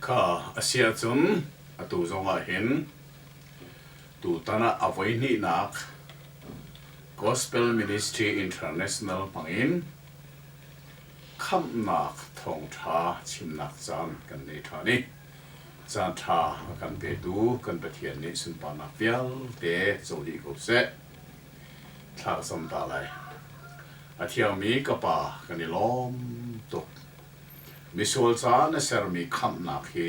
Kha a si ahcun atu zongah hin tutan ah a voihnihnak Gospel Ministry International hmangin khamhnak thawngṭha chimnak caan kan nei ṭhan i caanṭha a kan petu kan Pathian nih sunparnak vialte co dih ko seh. Thla ka cam ta lai. A thiangmi ka Pa kan i lawm tuk. Misual ca na sermi khamhnak hi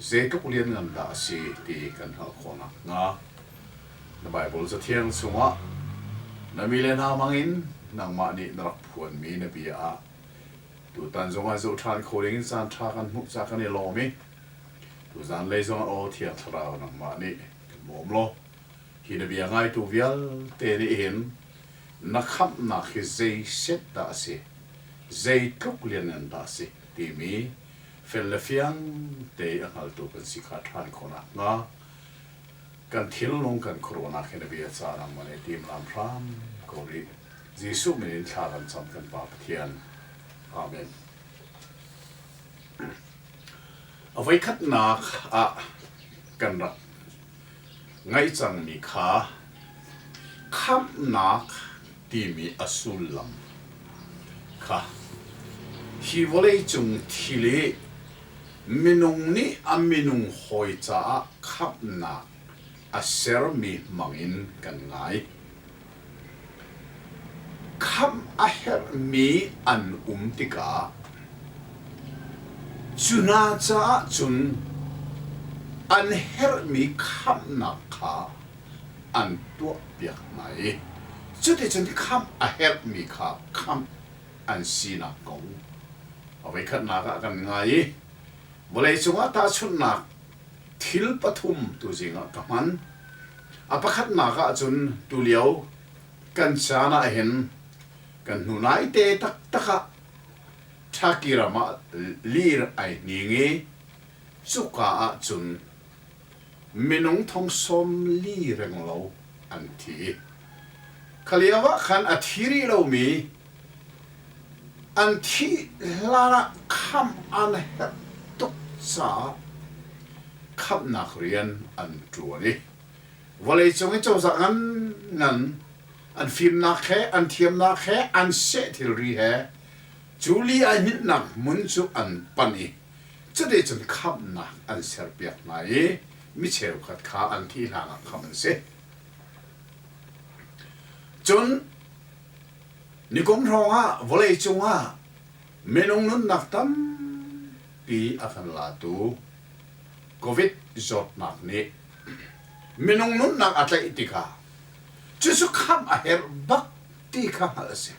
zeitluk lianngan dah a si ti kan hngalh khawh nakhnga na Baibal Cathiang chungah na mi le hna hmangin nangmah nih na rak phuanmi na bia ah tutan zongah zoh ṭhan kho dingin caan ṭha kan hmuh caah kan i lawm i tuzan lei zongah aw Thiang Thlarau nangmah nih kan bawm law hi na bia ngaitu vialte nih hin na khamhnak hi zeiset dah a si, zeitluk lianngan dah a si timi fel le fiang te i a hngaltu kan si kha ṭhan khawh nakhnga kan thinlung kan khuaruahnak hi na bia ca nangmah nih timlam hram ko rih. Jesuh min in thla kan cam kan Pa Pathian. Amen. A voikhatnak ah kan rak ngaih cangmi kha khamhnak timi a sullam kha hi vawleicung thil i minung nih a minung hawi caah khamhnak a sermi hmangin kan ngai. Khamh a herhmi an um tikah cu hna caah cun an herhmi khamhnak kha an tuahpiak hna i cuticun khamh a herhmi kha khamh an sinak kong a voikhatnak ah kan ngai i vawleicung ah tahchunhnak thil pathum tuzing ah ka hman. A pakhatnak ah cun tulio kan caan ah hin kan hnu naite taktak ah Turkey ram ah lir ai hning i cuka ah cun minung thong 40 renglo an thi. Kha lio ah khan a thi rih lomi an thih hlan ah khamh an herh tuk caah khamhnak rian an ṭuan i vawleicung i cozah ngan ngan an fimnak he an thiamnak he an seh thilri he cu li ai hninhnak hmun cu an panh i cuticun khamhnak an serpiak hna i mi cheukhat kha an thih hlanah khamh an si. Cun nikum hrawngah vawleicung ah minung nunnak tampi a kan latu Covid zawtnak nih minung nunnak a tlaih tikah cucu khamh a herh bak ti kha hngalh a si.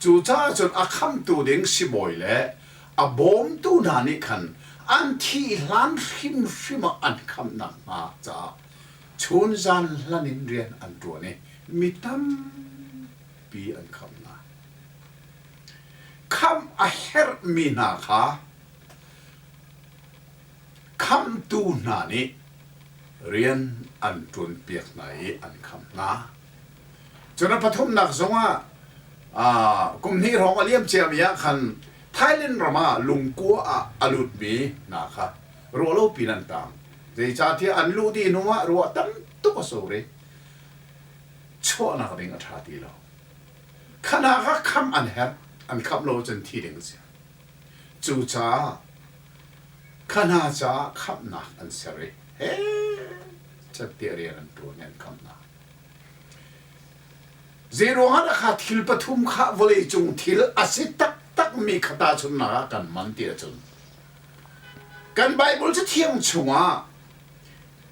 Cucaah cun a khamtu ding sibawi le a bawmtu hna nih khan an thih hlan hrimhrim ah an khamh nakhnga caah chunzan hlan in rian an ṭuan i mi tampi an khamh hna. Khamh a herhmi hna kha Khamhtu hna nih rian an ṭuanpiak hna i an khamh hna. Cun a pathumnak zongah kum hnih hrawng a liam ciami ah khan Thailand ram ah lungkua ah a lutmi hna kha ruahlopi in an taang. Zeicahtiah an luh dih hnu ah ruah tam tuk a sur i chuahnak ding a ṭha ti lo. Kha hna kha khamh an herh, an khamh lo ahcun thi ding a si. Cucaah kha hna caah khamhnak an ser i heh tiah rian an ṭuan i an khamh hna. Zeiruangah dah kha thil pathum kha vawleicung thil a si taktakmi kha tahchunhnak ah kan hman ti ahcun kan Baibal Cathiang chungah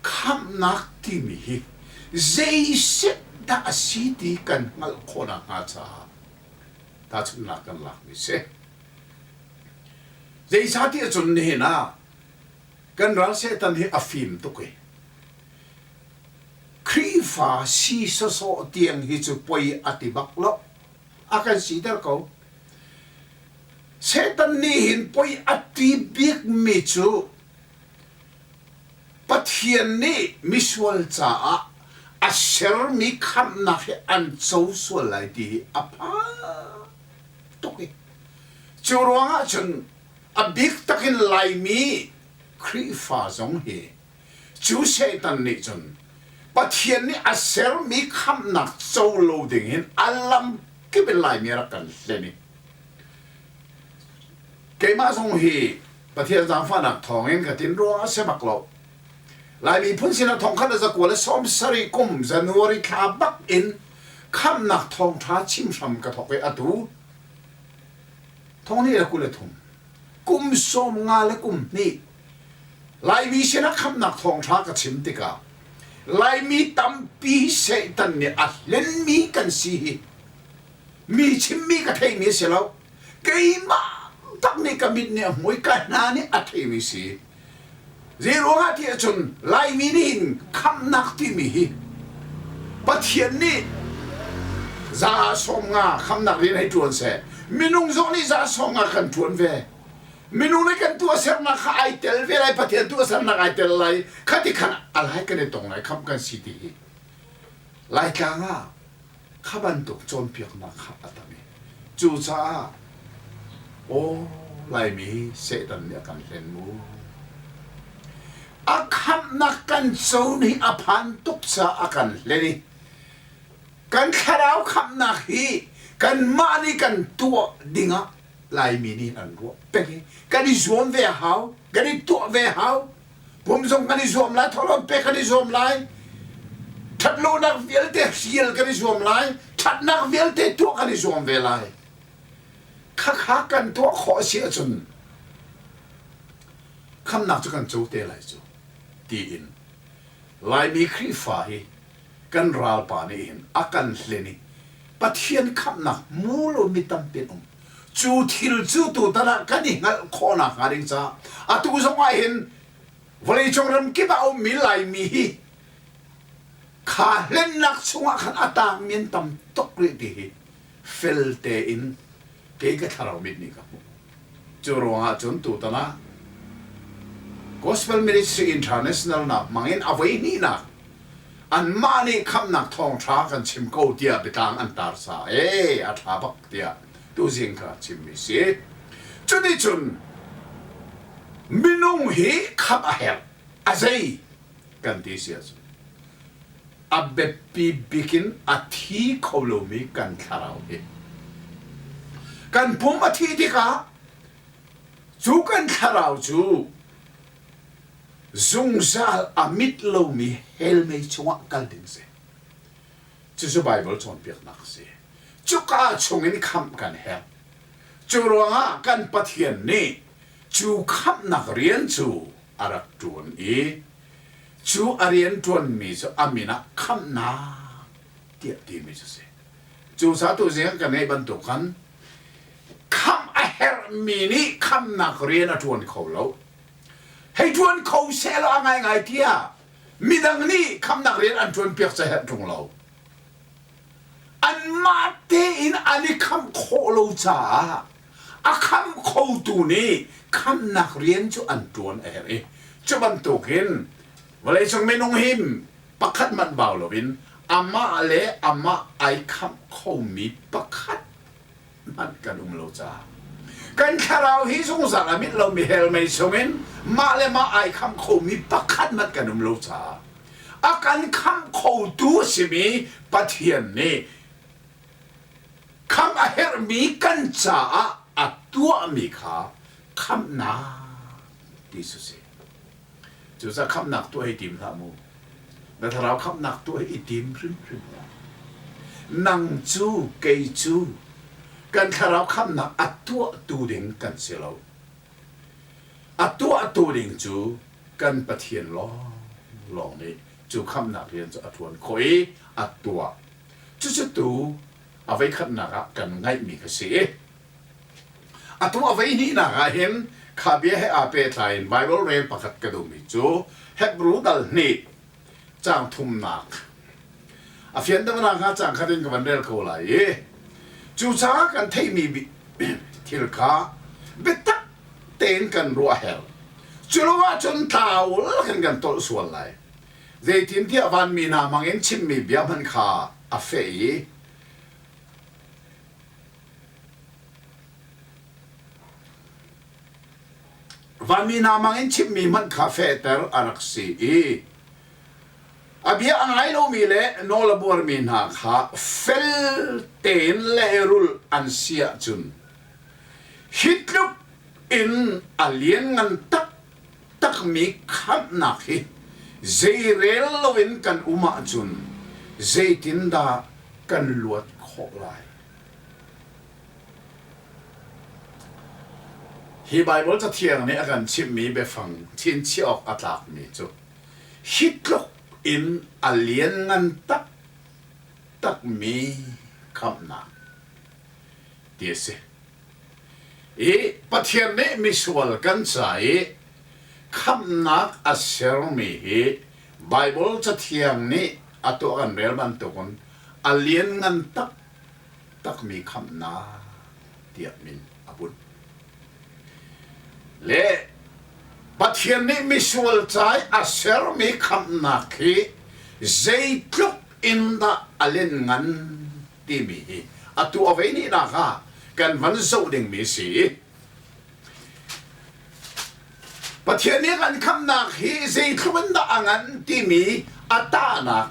khamhnak timi hi zeiset dah a si ti kan hngalh khawh nakhnga caah tahchunhnak kan lakmi si. Zeicahtiah cun nihin ah kan ral Satan hi a fim tuk i Khrihfa si sawsawh tiang hi cu poi a ti bak lo. A kan siter ko. Satan nih hin poi a ti bikmi cu Pathian nih misual caah a sermi khamhnak hi an co sual lai ti hi a phan tuk i cu ruangah cun a bik takin Laimi. Khrihfa zong hi cu Satan nih cun Pathian nih a sermi khamhnak co lo ding hin a lam kip in Laimi a rak kan hlen i keimah zong hi Pathian zaangfahnak thawngin ka tin ruangah a si bak lo. Lai miphun sinah thongkhat le zakua le 70 kum January thla bak in khamhnak thawngṭha chim hram ka thawk i atu thonghnih le 23 kum 50 le kum hnih Laimi sinah khamhnak thawngṭha ka chim tikah Laimi tampi Satan nih a hlenmi kan si hi mi chimmi ka theimi a si lo. Keimah tak nih ka mit nih a hmu i ka hna nih a theimi si. Zeiruangah ti ahcun Laimi nih hin khamhnak timi hi Pathian nih za 50 khamhnak rian hei ṭuan seh. Minung zong nih za 50 kan ṭuan ve. Minung nih kan tuahsernak kha ai tel ve lai, Pathian tuahsernak ai tel lai. Khati khan a lai kan i tong lai, khamh kan si ti hi. Laitlang ah kha bantuk cawnpiaknak kha a tam i cucaah aw Laimi Satan nih a kan hlen mu. A khamhnak kan co ni a phan tuk caah a kan hlen i kan thlarau khamhnak hi kanmah nih kan tuah dingah Laimi nih an ruah peng i kan i zuam ve a hau, kan i tuah ve a hau. Pum zong kan i zuam lai, thawhlawm pek kan i zuam lai, ṭhatlonak vialte hrial kan i zuam lai, ṭhatnak vialte tuah kan i zuam ve lai. Khakha kan tuah khawh a si ahcun khamnak cu kan co te lai cu tiin Laimi Khrihfa hi kan ralpa nih hin a kan hlen i Pathian khamhnak hmu lo mi tampi an um. Cu thil cu tutan ah kan i hngalh khawhnak hnga ding caah atu zong ah hin vawleicung ramkip ah a ummi Laimi hi kha hlennak chungah khan a tangmi an tam tuk rih ti hi fel tein kei ka thlarau mit nih ka hmuh. Cu ruangah cun tutan ah Gospel Ministry International nak hmangin a voi hnihnak anmah nih khamhnak thawngṭha kan chim ko tiah biatlang an tar sa ee a ṭha bak tiah tuzing ka chimmi si. Cuticun minung hi khamh a herh a zei kan ti si ahcun a biapi bik in a thi kho lomi kan thlarau hi kan pum a thih tikah cu kan thlarau cu zungzal a mit lomi hell mei chungah kal ding si. Cucu Baibal cawnpiaknak a si. Cuka chungin khamh kan herh. Cu ruangah kan Pathian nih cu khamhnak rian cu a rak ṭuan i cu a rian ṭuanmi cu a min ah khamhnak tiah timi cu a si. Cucaah tuzing kan ngeih bantuk khan khamh a herhmi nih khamhnak rian a ṭuan kho lo. Hei ṭuan kho sehlaw a ngaingai tiah midang nih khamhnak rian an ṭuanpiak ca herh ṭung lo. Anmah tein an i khamh khawh lo caah a khamh khotu nih khamhnak rian cu an ṭuan a herh i cu bantukin vawleicung minung hi pakhat hmanh bau loin amah le amah ai khamh khomi pakhat hmanh kan um lo caah kan thlarau hi zungzal a mit lomi hell mei chungin mah le mah ai khamh khomi pakhat hmanh kan um lo caah a kan khamh khotu a simi Pathian nih khamh a herhmi kan caah a tuahmi kha khamhnak ti cu si. Cucaah khamhnak tuah hi tim hlah mu. Na thlarau khamhnak tuah hi i tim hrimhrim hlah. Nang cu kei cu kan thlarau khamhnak a tuahtu ding kan si lo. A tuahtu ding cu kan Pathian lawnglawng nih cu khamhnak rian cu a ṭuan khawh i a tuah. Cucu tu a voikhatnak ah kan ngaihmi kha si. Atu a voihnihnak ah hin kha bia he aa pehtlai in Baibal rel pakhat ka duhmi cu Hebru dal hnih caang thumnak a fian deuhnak hnga caang khat in ka van rel ko lai i cucaah kan theihmi thil kha biatak tein kan ruah herh. Cu lo ahcun tlau lakin kan tolh sual lai. Zeitintiah vanmi hna hmangin chimmi bia hmanh kha a feh i Vanmi hna hmangin chimhmi hmanh kha fehter a rak si i a bia a ngai lomi le nawl a buarmi hna kha fel tein lehrulh an si ahcun hi tluk in a lianngan taktakmi khamhnak hi zeirel loin kan um ahcun zeitindah kan luat khawh lai? Hi Baibal Cathiang nih a kan chimhmi biafang chinchiah awk a tlakmi cu hi tluk in a lianngan taktakmi khamhnak ti a si. I Pathian nih misual kan ca i khamhnak a sermi hi Baibal Cathiang nih a tuah kan rel bantukin a lianngan taktakmi khamhnak tiah min a bunh. Le Pathian nih misual ca i a sermi khamhnak hi zeitluk in dah a lianngan timi hi atu a vei nihnak ah kan van zoh dingmi a si. Pathian nih kan khamhnak hi zeitluk in dah a ngan timi a tahnak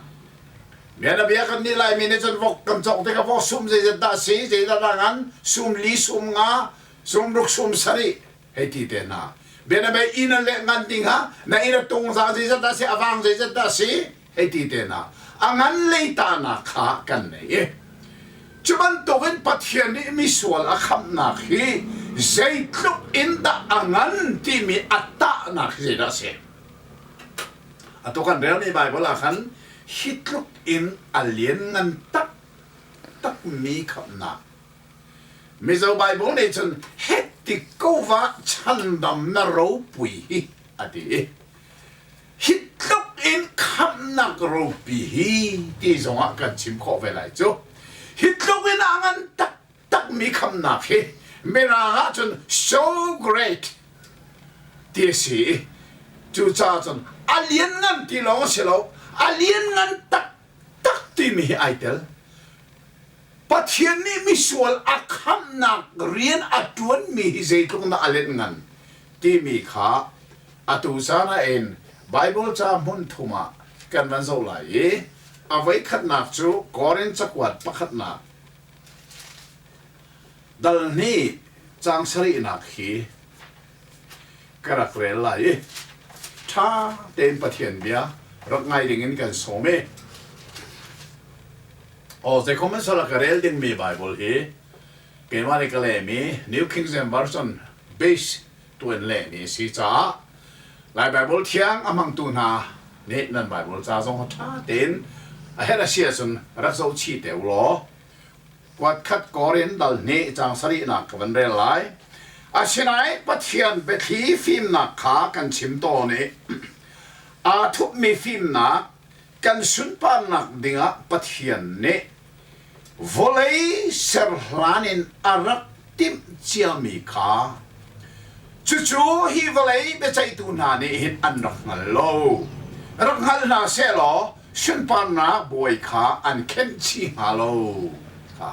Bianabia kan nih Laimi nih cun vok kan cawk tikah vok sum zeizat dah si, zeidah dah ngan, sum li, sum nga, sum ruk, sum sarih hei ti te hna. Bianabia inn an leh ngan ding ha, na inn a tung za zeizat dah si, a vang zeizat dah si, hei ti te hna. A ngan leitahnak kha kan nei i cu bantukin Pathian nih misual a khamhnak hi zeitluk in dah a ngan timi a tahnak hi zeidah a si? Atu kan relmi Baibal ah khan hi tluk in a lianngan taktakmi khamhnak Mizo Baibal nih cun heti ko va chandam na ropui hi a ti i hi tluk in khamhnak ropi hi ti zongah kan chim khawh ve lai cu. Hi tluk in a ngan tak takmi khamnak hi Mirang ahcun so great ti a si i cucaah cun a lianngan ti lawng a si lo a lianngan taktak timi hi ai tel. Pathian nih misual a khamhnak rian a ṭuanmi hi zeitluk dah a lianngan timi kha atu caan ah in Baibal ca hmun thum ah kan van zoh lai i a voikhatnak cu Korin cakuat pakhatnak Dal hnih caang sarihnak hi ka rak rel lai i ṭha tein Pathian bia rak ngai dingin kan sawm i aw zeikhom in sal ka rel dingmi Bible hi keimah nih ka lehmi New King James Version base tu in lehmi a si caah Lai Bible thiang a hmangtu hna nih nan Bible ca zong ṭha tein a herh a si ahcun rak zoh chih te u law Kuatkhat Korin dal hnih caang sarihnak ka van rel lai. Asinain Pathian biathli fimnak kha kan chim tawn i aa thupmi fimnak kan sunparnak dingah Pathian nih vawlei ser hlan in a rak timh ciami kha cucu hi vawlei biaceihtu hna nih hin an rak hngal lo. Rak hngal hna sehlaw sunparnak bawi kha an khenh chih hnga lo kha.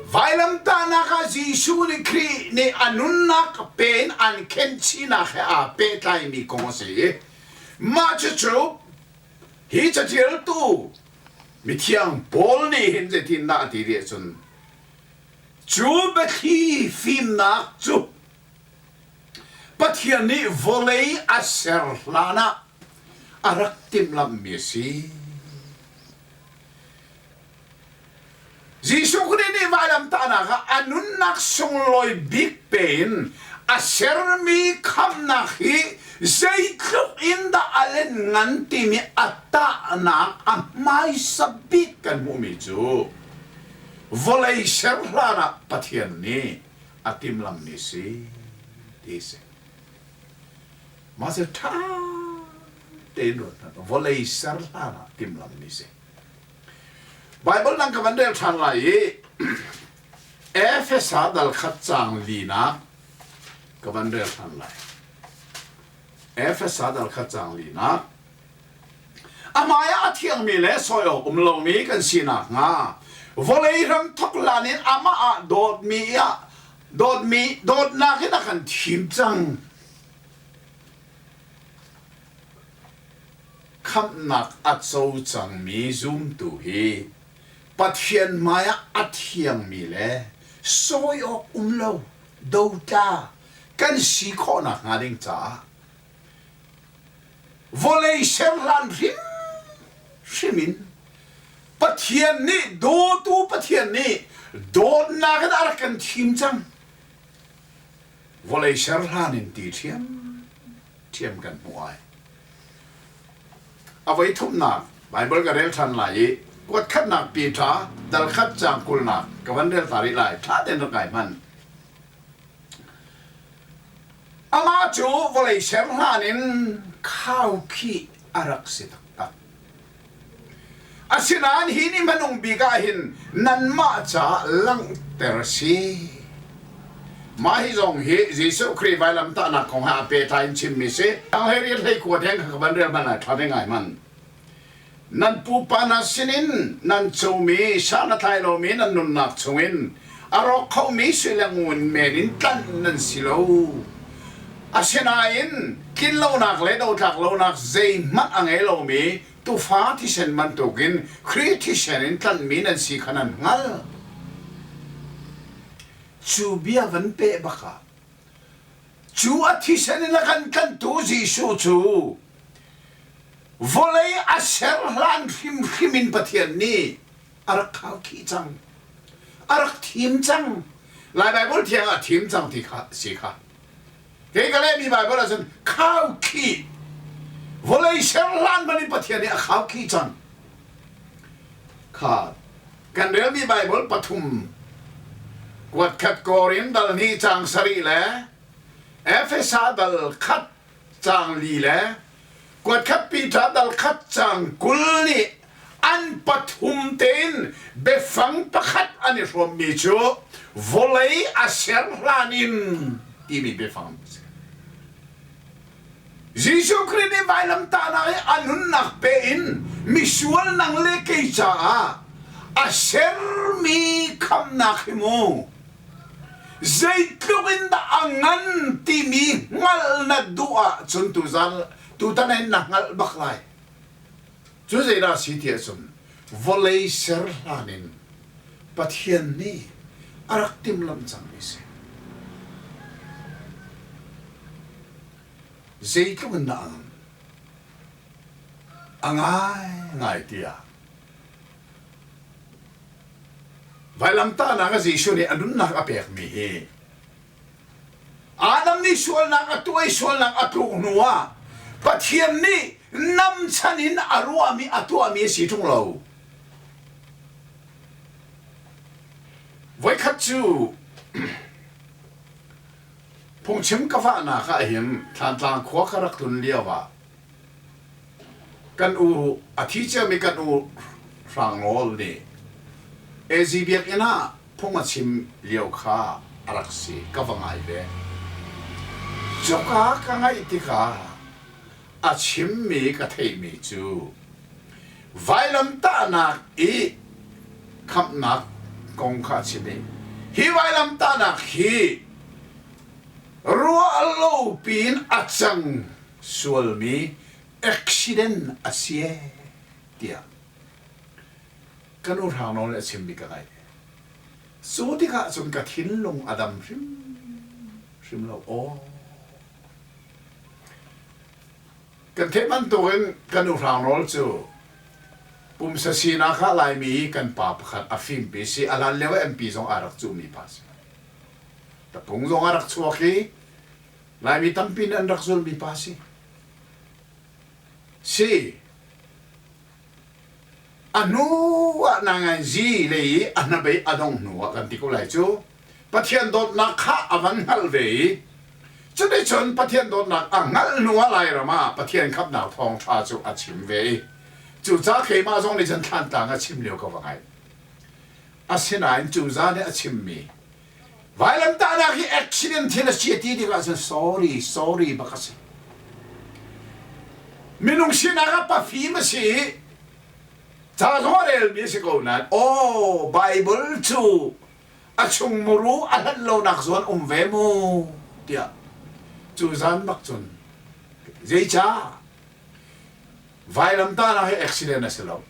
Vailamtahnak ah Jesuh nih Khrih nih a nunnak pe in an khenh chihnak he aa pehtlaimi kong a si i mah cucu hi caṭialtu mithiang Paul nih hin zeitindah a ti ti ahcun cu biathli fimnak cu Pathian nih vawlei a ser hlan ah a rak timhlamhmi a si. Jesuh Khrih nih vailamtahnak ah a nunnak sunglawi bik pe in a sermi khamhnak hi zeitluk in dah a len ngan timi a tahnak a hmaisa bik kan hmuhmi cu vawlei ser hlan ah Pathian nih a timhlamhmi si ti a si. Mah cu ṭha tein ruat hmanh. Vawlei ser hlan ah timhlamhmi si. Baibal dang ka van rel ṭhan lai i Efesa dal khat caang linak ka van rel ṭhan lai. Efesa dal khat caang linak. A hmai ah a thiangmi le sawi awk um lomi kan si nakhnga vawlei ram thawk hlan in amah ah dawtmi ah dawtmi dawtnak in a kan thim cang. Khamhnak a co cangmi zumtu hi Pathian hmaiah a thiangmi le sawi awk um lo dotla kan si khawh nakhnga ding caah vawlei ser hlan hrimhrim in Pathian nih dawtu Pathian nih dawtnak in a rak kan thim cang. Vawlei ser hlan in ti ṭhiamṭhiam kan hmuh ai. A voi thumnak Baibal ka rel ṭhan lai i kuatkhatnak Peter dal khat caang kulnak ka van rel ta rih lai. Ṭha tein rak ngai hmanh. Amah cu vawlei ser hlan in khaukhih a rak si taktak. Asinain hi ni hmanung bik ah hin nanmah caah langhter a si. Mah hi zong hi Jesuh Khrih vailamtahnak kong he aa pehtlai in chimmi si. Tanghleiriat hleikua deng kha ka van rel hmanh lai, ṭha ve ngai hmanh. Nan pupa hna sinin nan comi san a tlai lomi nan nunnak chungin a rawk khomi sui le ngun men in tlanh nan si lo. Asinain tlinlonak le dotlak lonak zeihmanh a ngei lomi tuufa thisen bantukin Khrih thisen in tlanhmi nan si kha nan hngalh. Cu bia van peh bak ah cu a thisen in a kan tlanhtu Jesuh cu vawlei a ser hlan hrimhrim in Pathian nih a rak khaukhih cang. A rak thim cang. Lai Baibal thiang ah thim cang ti kha si kha. Kei ka lehmi Baibal ahcun khaukhih vawlei ser hlan hmanh in Pathian nih a khaukhih cang. Kha kan relmi Baibal pathum kuat khat Korin dal hnih caang sarih le Efesa dal khat caang li le kuatkhat Peter dal khat caang 20 nih an pathum tein biafang pakhat an i hrawmmi cu vawlei a ser hlan in timi biafang a si. Jesuh Khrih nih vailamtahnak i a nunnak pe in misual nang le kei caah a sermi khamnak hi mu zeitluk in dah a ngan timi hngalh na duh ahcun tuzan tutan hin na hngalh bak lai. Cu zeidah a si ti ahcun vawlei ser hlan in Pathian nih a rak timhlamh cangmi a si. Zeitluk in dah a ngan? A ngaingai tiah Vailamtahnak ah Jesuh nih a nunnak a pekmi hi Adam nih sualnak a tuah i sualnak a tluk hnu ah Pathian nih namchan in a ruahmi a tuahmi a si ṭung lo. Voikhat cu phungchim ka vahnak ah hin Thlantlang khua ka rak tlun lio ah Kan u a thi ciami kan u Hrang Nawl nih AZ biakinn ah phung a chim lio kha a rak si. Ka va ngai ve. Cuka ka ngaih tikah a chimmi ka theihmi cu vailamtahnak i khamhnak kong kha a chim i hi vailamtahnak hi ruah lo piin a cang sualmi accident a si ee tiah ka nu Hrang Nawl nih a chimmi ka ngaih. Cu tikah cun ka thinlung a dam hrimhrim lo. Aw. Kan theih bantukin ka nu Hrang Nawl cu pumsa sinak ah Laimi kan pa pakhat a fimpi si. A hlan lio ah MP zong aa rak cuhmi pa si. Tapung zong a rak chuak i Laimi tampi nih an rak zulmi pa si. Si. A hnu ah nanganzi lei i a hnabei a dong hnu ah kan ti ko lai cu Pathian dawtnak kha a van hngalh ve i cuticun Pathian dawtnak a hngalh hnu ah Lairam ah Pathian khamhnak thawngṭha cu a chim ve i cucaah keimah zong nih cun Thlantlang a chim lio ka va ngaih. Asinain cu zan i a chimmi Vailamtahnak hi accident thil a si a ti tikah cun sorry sorry bak a si. Minung sinak ah pafim a si i ca zong a relmi a si ko nain aw Bible cu a chung muru a hlat lonak zawn um ve mu tiah cu zan bak cun zeicah? Vailamtahnak hi accident a si lo.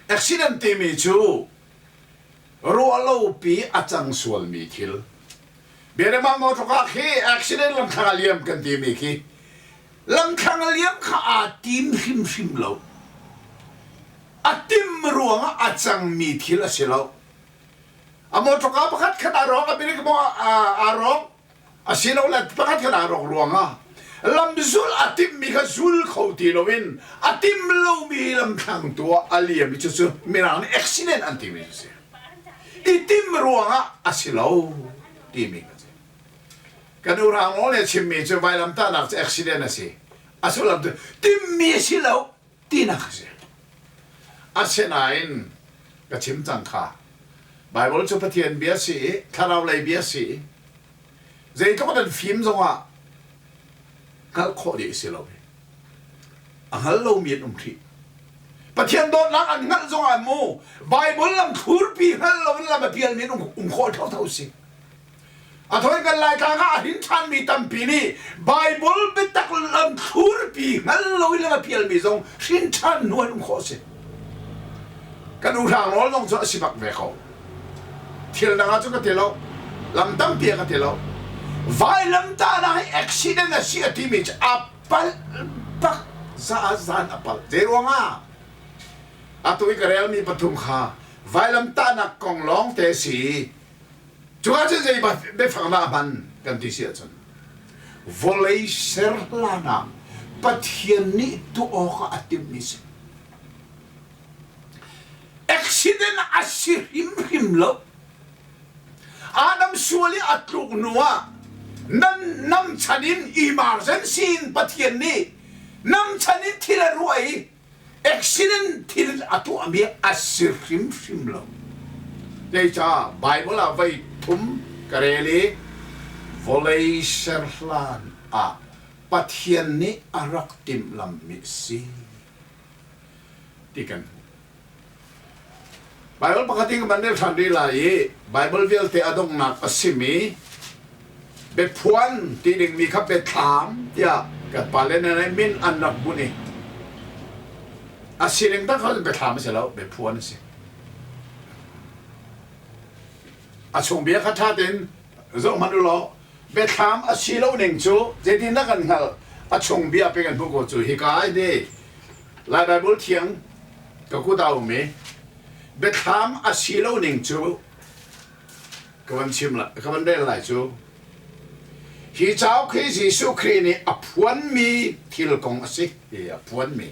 Accident timi cu ruahlopi a cang sualmi thil. Biademah motor khi accident lamthlang a liam kan timi khi lamthlang a liam kha aa tim hrimhrim lo. A tim ruangah a cangmi thil a si lo. A motor pakhat khat aa rawk, a brake maw aa rawk, asilole pakhat khat aa rawk ruangah lamzul a timhmi kha zul kho ti loin a tim lomi lamthlang tu ah a liam i cucu mirang nih accident an timi cu si. I tim ruangah a si lo timi kha si. Kan u Hrang Nawl nih a chimmi cu vailamtahnak cu accident a si. A sullam cu timmi a si lo tinak a si. Asinain ka chim cang kha Baibal cu Pathian bia si i thlarau lei bia si i zeitluk nan fim zongah hngalh khawh dih a si lo. A hngal lomi an um hrih. Pathian dawtnak an hngalh zongah mu Baibal lam thlurpi hngal loin lam a pialmi an um, um khawh thotho si. A thoi kan Laitlang ah a hrin ṭhanmi tampi nih Baibal biatak lam thlurpi hngal loin lam a pialmi zong hrin ṭhan hnu an um khawh a si. Kan u Hrang Nawl zong cu a si bak ve ko. Thil dang ah cu ka ti lo. Lam tampi ah ka ti lo. Vailamtahnak hi accident a si a timi cu a palh bak za zan a palh. Zei ruangah? Atu i ka relmi pathum kha vailamtahnak kong lawng te si. Cuka cun zei biafang dah a hman kan ti si ahcun vawlei ser hlan ah Pathian nih tuah awkah a timhmi si. Accident a si hrimhrim lo. Adam sual i a tluk hnu ah nan nam chan in emergency in Pathian nih nam chan in thil a ruah i accident thil a tuahmi a si hrimhrim lo. Zeicah Baibal ah voi thum ka rel i vawlei ser hlan ah Pathian nih a rak timhlammi a si ti kan hmuh. Baibal pakhat in ka van rel ṭhan rih lai i Baibal vialte a donghnak a simi biaphuan ti dingmi kha biathlam tiah kan pale nih min an rak bunh i a sining tak cun biathlam a si lo biaphuan a si. A chung bia kha ṭha tein zoh hmanh u law biathlam a si lo ning cu zeitindah kan hngalh a chung bia pe kan hmuh ko cu hika ai ne Lai Baibal thiang ka kut a um i biathlam a si lo ning cu ka van chim la ka van rel lai cu hi cauk hi Jesuh Khrih nih a phuanmi thil kong a si ti a phuanmi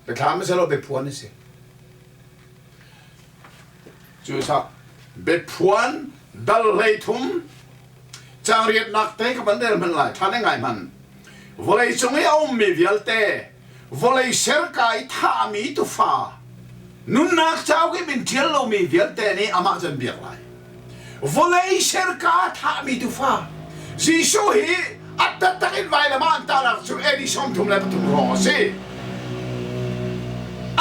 biathlam a si lo biaphuan a si cu sak biaphuan dal hlei thum Caang riatnak te ka van rel hmanh lai, ṭha ne ngai hmanh. Vawlei cung i a ummi vialte, vawlei serka i thahmi tufa, nunnak cauk i min ṭial lomi vialte nih amah cu an biak lai. Vawlei serka thahmi tufa, Jesuh hi a taktak in vailam ah an tahnak cu AD 33 hrawng a si.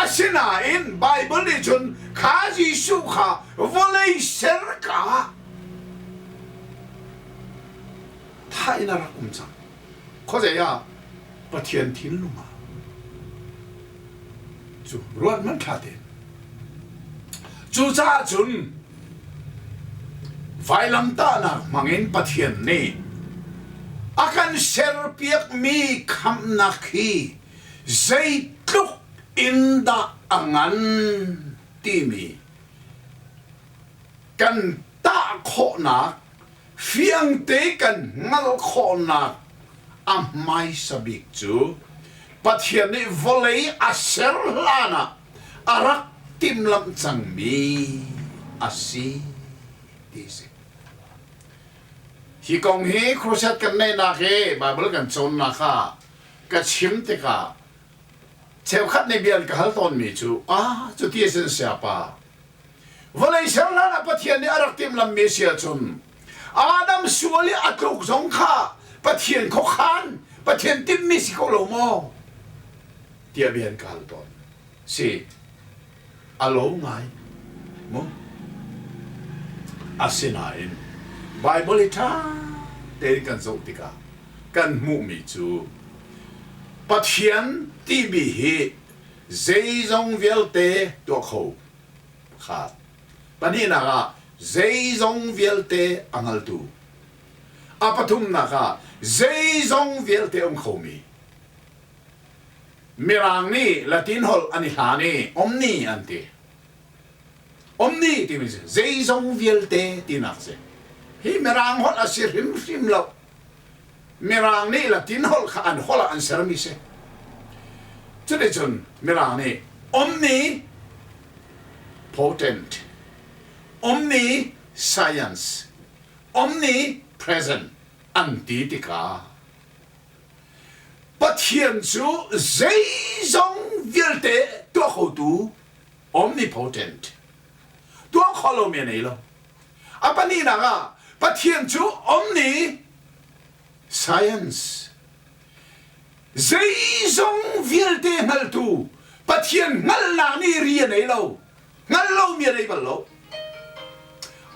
Asinain Baibal nih cun kha Jesuh kha vawlei serka Thah in a rak um cang. Khuazei ah Pathian thinlung ah cu ruat hmanh ṭha tein. Cucaah cun vailamtahnak hmangin Pathian nih a kan serpiakmi khamhnak hi zeitluk in dah a ngan timi kan tah khawhnak fiangte kan hngalh khawhnak a hmaisa bik cu Pathian nih vawlei a ser hlan ah a rak timhlamh cangmi a si ti si. Hi kong hi crusade kan neihnak hi Bible kan cawnnak ah ka chim tikah cheukhat nih bia an ka hal tawnmi cu ah cuti a sin siapa Vawlei ser hlan ah Pathian nih a rak timhlammi si ahcun Adam sual i a tluk zong kha Pathian khuakhan, Pathian timhmi si ko lo maw? tiah bia an ka hal tawn. Si, a lo ngai mu. Asinain Baibal hi ṭha tein kan zoh tikah. kan hmuhmi cu Pathian timi hi zeizong vialte tuah kho pakhat. Pahnihnak ah zeizong vialte a hngaltu. A pathumnak ah zeizong vialte um khomi. Mirang nih Latin holh an i hlan i omni an ti. Omni timi cu zeizong vialte tinak si. Hi Mirang holh a si hrimhrim lo. Mirang nih Latin holh kha an holh ah an sermi si. Cuticun Mirang nih omni potent, omni science, omni present an ti tikah Pathian cu zeizong vialte tuah khotu omnipotent tuah kho lomi a nei lo. A pahnihnak ah Pathian cu omni science zeizong vialte hngaltu Pathian hngalhnak nih ri a nei lo hngalh lomi a nei bal lo.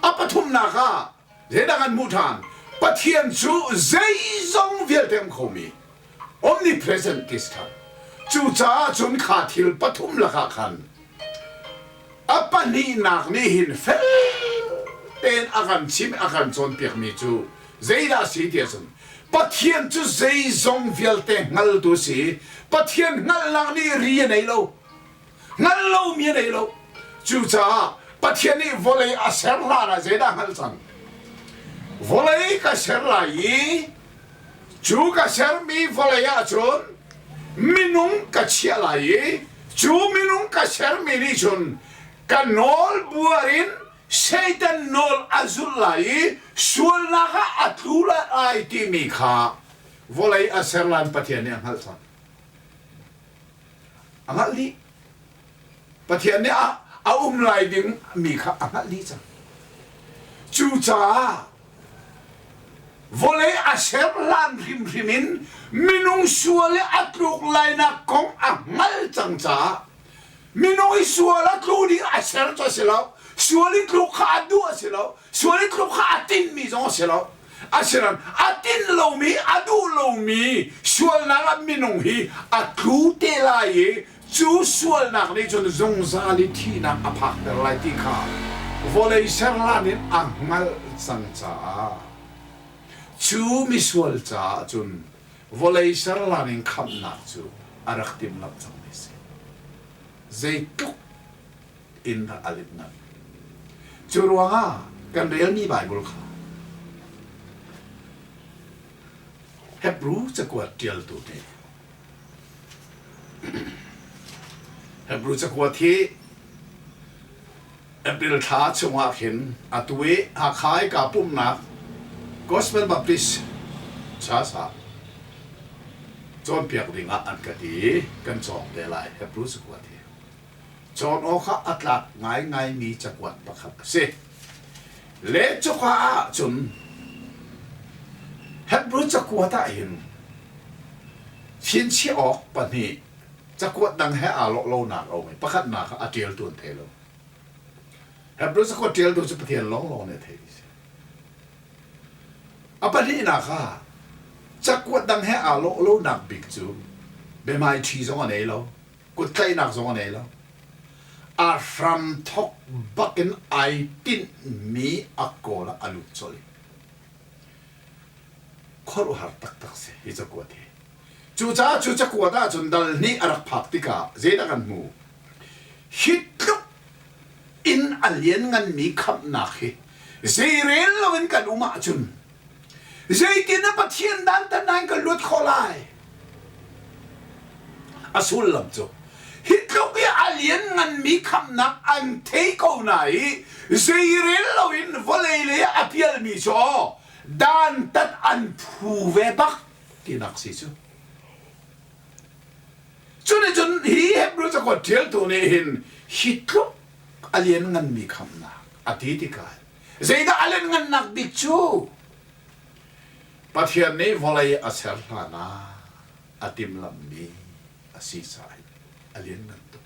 A pathumnak ah Zeidah kan hmuh ṭhan? Pathian cu zeizong vialte um khomi omnipresent ti si ṭhan. Cucaah cun kha thil pathum lakah khan a pahnihnak nih hin fel tein a kan chim a kan cawnpiakmi cu zeidah a si ti ahcun Pathian cu zeizong vialte hngaltu a si. Pathian hngalhnak nih ri a nei lo. Hngalh lomi a nei lo. Cucaah Pathian nih vawlei a ser hlan ah zeidah hngalh cang? Vawlei ka ser lai i cu ka sermi vawlei ah cun minung ka chiah lai i cu minung ka sermi nih cun ka nawl buar in Satan nawl a zulh lai i sualnak ah a tlu lai timi kha vawlei a ser lan Pathian nih a hngalh cang. A hngalh dih. Pathian nih a, a um lai ding mi kha a hngalh dih cang. Cucaah vawlei a ser hlan hrimhrim in minung sual i a tluk lainak kong a hngalh cang caah minung i sual a tlu ding a ser cu a si lo sual i tluk kha a duh a si lo sual i tluk kha a tinhmi zong a si lo Asinain a tinh lomi, a duh lomi sualnak ah minung hi a tlu te lai i cu sualnak nih cun zungzal i thihnak a phakter lai ti kha vawlei serhlan in a hngalh cang caah cu misual caah cun vawlei serhlan in khamhnak cu a rak timhlamh cangmi a si. Zeitluk in dah a litnak. Cu ruangah kan relmi Baibal kha Hebru cakuat ṭialtu nih Hebru cakuat hi April thla chungah khin atu i Hakha i kaa pumhnak Gospel Baptist Church ah cawnpiak dingah an ka ti i kan cawng te lai Hebru cakuat hi. Cawn awkah a tlak ngaingaimi cakuat pakhat a si. Le cuka ahcun Hebru cakuat ah hin chinchiah awk pahnih cakuat dang he aa lawh lonak a um i pakhatnak ah a ṭialtu an thei lo. Hebru cakuat ṭialtu cu Pathian lawnglawng nih a theih a si. A pahnihnak ah cakuat dang he aa lawh lonak bik cu biahmaiṭhi zong a nei lo. Kuttlaihnak zong a nei lo. A hramthok bakin ai tinhmi a kawl ah a lut colh i khuaruahhar taktak si hi cakuat hi. Cucaah cu cakuat ahcun dal hnih a rak phak tikah zeidah kan hmu? Hi tluk in a liannganmi khamhnak hi zeirel loin kan um ahcun Zeitin ah Pathian dantatnak in kan luat khawh lai? A sullam cu hi tluk i a liannganmi khamhnak an thei ko na i zeirel loin vawlei lei ah a pialmi cu aw dantat an phu ve bak tinak si cu. Cunicun hi Hebrew cakuat ṭialtu nih hin hi tluk a liannganmi khamhnak a ti tikah Zeidah a lianngannak bik cu Pathian nih vawlei a ser hlan ah a timhlamhmi a si caah a lianngan tuk.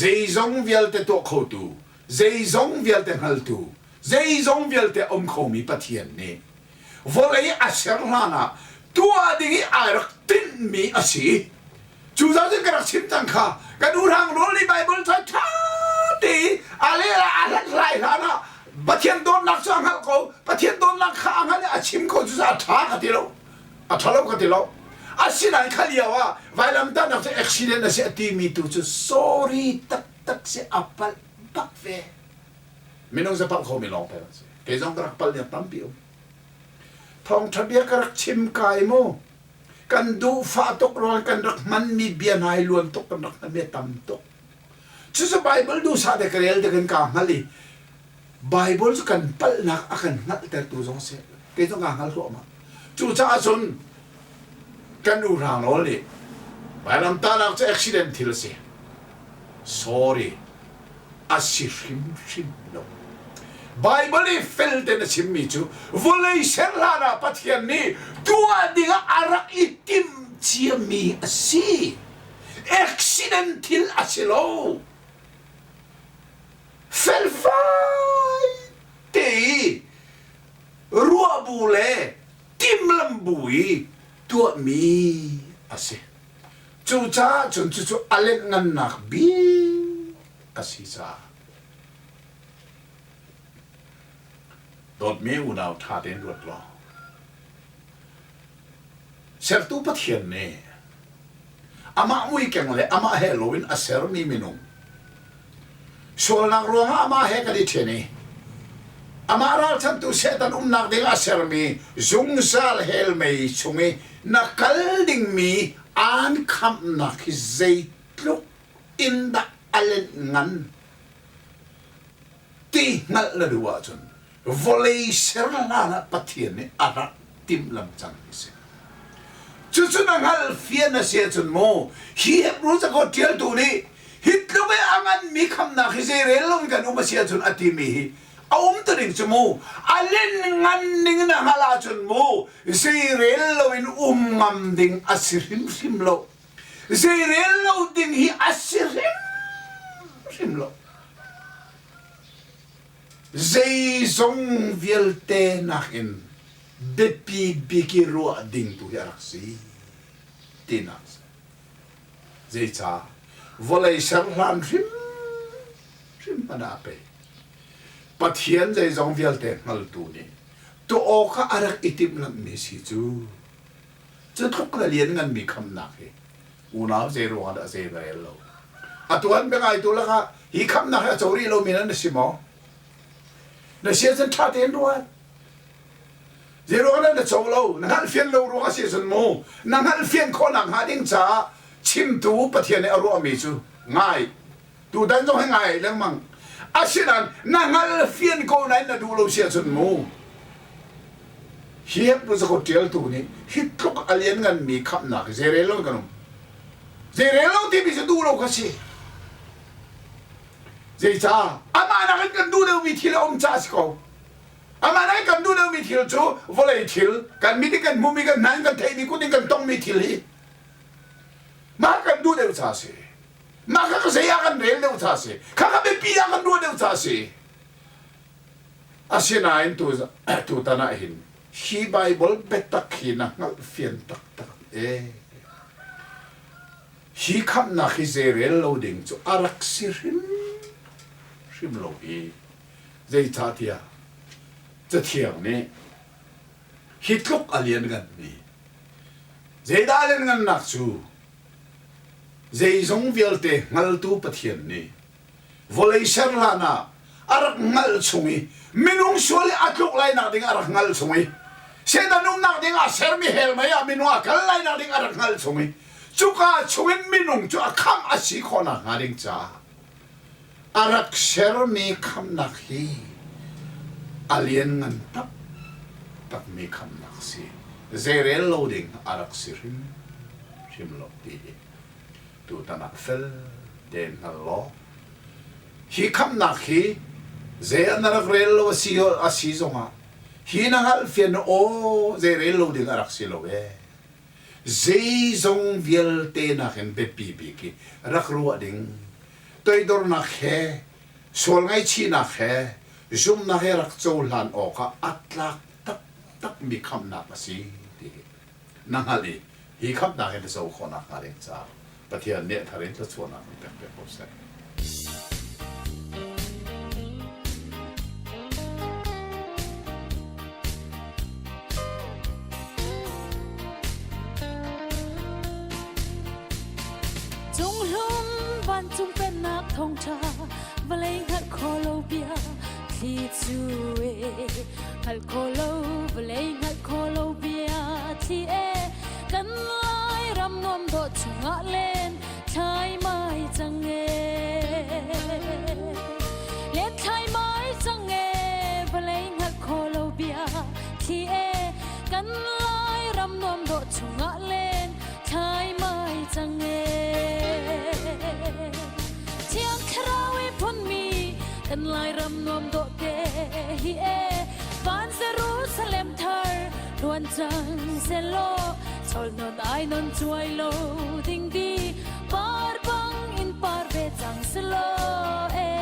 Zeizong vialte tuah khotu, zeizong vialte hngaltu, zeizong vialte um khomi Pathian nih vawlei a ser hlan ah. Tuah ding i ai rak tinhmi a si. Cu zau cun ka rak chim cang kha. Kan u Hrang Rawl nih Baibal ca ṭha te i a leh ah a hlathlai hlan ah Pathian dawtnak cu a hngalh ko. Pathian dawtnak kha a hngalh i a chim ko cu a ṭha ka ti lo. A ṭha lo ka ti lo. Asinain kha lio ah vailamtahnak cu accident a si a timi tu cu sorry taktak si a palh bak ve. Minung cu palh khomi lawng te an si. Kei zong ka rak palh ning tampi um. Thawngṭha bia ka rak chim kai mu. Kan duhfah tuk ruang kan rak hmanmi bia hna hi luan tuk kan rak hmanmi a tam tuk. Cucu Baibal duhsah te ka rel tik in kaa hngalh i Baibal cu kan palhnak a kan hngalhtertu zong a si. Kei zong kaa hngal hluahmah. Cucaah cun kan u Hrang Nawl nih vailamtahnak cu accident thil a si. Sorry. A si hrimhrim lo. Baibal i fel tein a chimmi cu vawlei ser hlan ah Pathian nih tuah dingah a rak i timh ciami a si. Accident thil a si lo. Felfai te i ruah bu le timhlamh bu i tuahmi a si. Cucaah cun cucu a lenhngannak bik a si caah dawtmi unau ṭha tein ruat law sertu Pathian nih amah muikeng le amah he loin a sermi minung sualnak ruangah amah he kan i ṭhen i amah ralchantu Satan umnak ding a sermi zungzal hell mei chung i na kal dingmi aan khamhnak hi zeitluk in dah a lenh ngan ti hngalh na duh ahcun vawlei ser hlan ah Pathian nih a rak timhlam cang a si. Cucu na hngalh fian a si ahcun mu hi Hebrew cakuat ṭialtu nih hi tluk i a nganmi khamnak hi zeirel loin kan um a si ahcun a timi hi a um tu ding cu mu a len ngan ning na hngalh ahcun mu zeirel loin um ngam ding a si hrimhrim lo. Zeirel lo ding hi a si hrimhrim lo. Zeizong vialte nakin biapi bik i ruah ding tu hi a rak si tinak a si. Zeicah? Vawlei ser hlan hrimhrim hmanh ah pei Pathian zeizong vialte hngaltu nih tuah awkah a rak i timhlamhmi si cu. Cu tluk le liannganmi khamnak hi unau zei ruangah dah zei na rel lo? Atu an biangaitu lakah hi khamnak hi a co rih lomi nan si maw? Na si ahcun ṭha tein ruat. Zei ruangah dah na co lo? Na hngalhfian lo ruang a si ahcun mu na hngalhfian khawhnak hnga ding caah chimtu Pathian nih a ruahmi cu ngai. Tutan zong hi ngai lengmang. Asinain na hngalfian ko nain na duh lo si ahcun mu hi Hebrew cakuat ṭialtu nih hi tluk a liannganmi khamhnak hi zeirel lo in kan um. Zeirel lo timi cu duh lo kha si. Zeicah? Amah nakin kan duh deuhmi thil a um caah a si ko. Amah nakin kan duh deuhmi thil cu vawlei thil, kan mit in kan hmuhmi, kan hna in kan theihmi, kut in kan tongmi thil hi mah kan duh deuh caah a si. Mah kha zei ah kan rel deuh caah a si. Kha kha biapi ah kan ruah deuh caah a si. Asinain tu tutan ah hin hi Baibal biatak hi na hngalhfian taktak e. Hi khamhnak hi zeirel lo ding cu a rak si hrimhrim lo i zeicahtiah Cathiang nih hi tluk a liannganmi zeidah a lianngannak cu zeizong vialte hngaltu Pathian nih vawlei ser hlan ah a rak hngalh chung i minung sual i a tluk lainak ding a rak hngalh chung i Satan umnak ding ah sermi hell mei ah minung a kal lainak ding a rak hngalh chung i cuka chungin minung cu a khamh a si khawhnak hnga ding caah a rak sermi khamhnak hi a lianngan taktakmi khamhnak a si. Zeirel lo ding a rak si hrimhrim lo ti hi tutan ah fel tein hngal law hi khamhnak hi zei ah na rak rel lo a si a si zongah hi na hngalhfian aw zei rel lo ding a rak si lo ee zeizong vialte nakin biapi bik hi rak ruah ding toidornak he sual ngaihchihnak he zumhnak he rak cohlan awkah a tlak taktakmi khamhnak a si ti hi. na hngalh i hi khamhnak hi na co khawh nakhnga ding caah Pathian nih a thar in thluachuahnak in pek piak ko seh. Cunghlum vancung pennak thawngṭha vawlei hngalh khawh lo bia thli cu e hngalh khawh lo vawlei hngalh khawh lo bia thli e kan lai ram nuam dawh chungah len thlai mai cang e len thlai mai cang e vawlei hngalh khawh lo bia thli e kan lai ram nuam dawh chungah len thlai mai cang e Thiang Thlarau i phunmi kan Lairam nuam dawh te hi e van Jerusalem thar luan cang selaw chol non ai non chuai lo ding di par bang in par ve cang selaw e.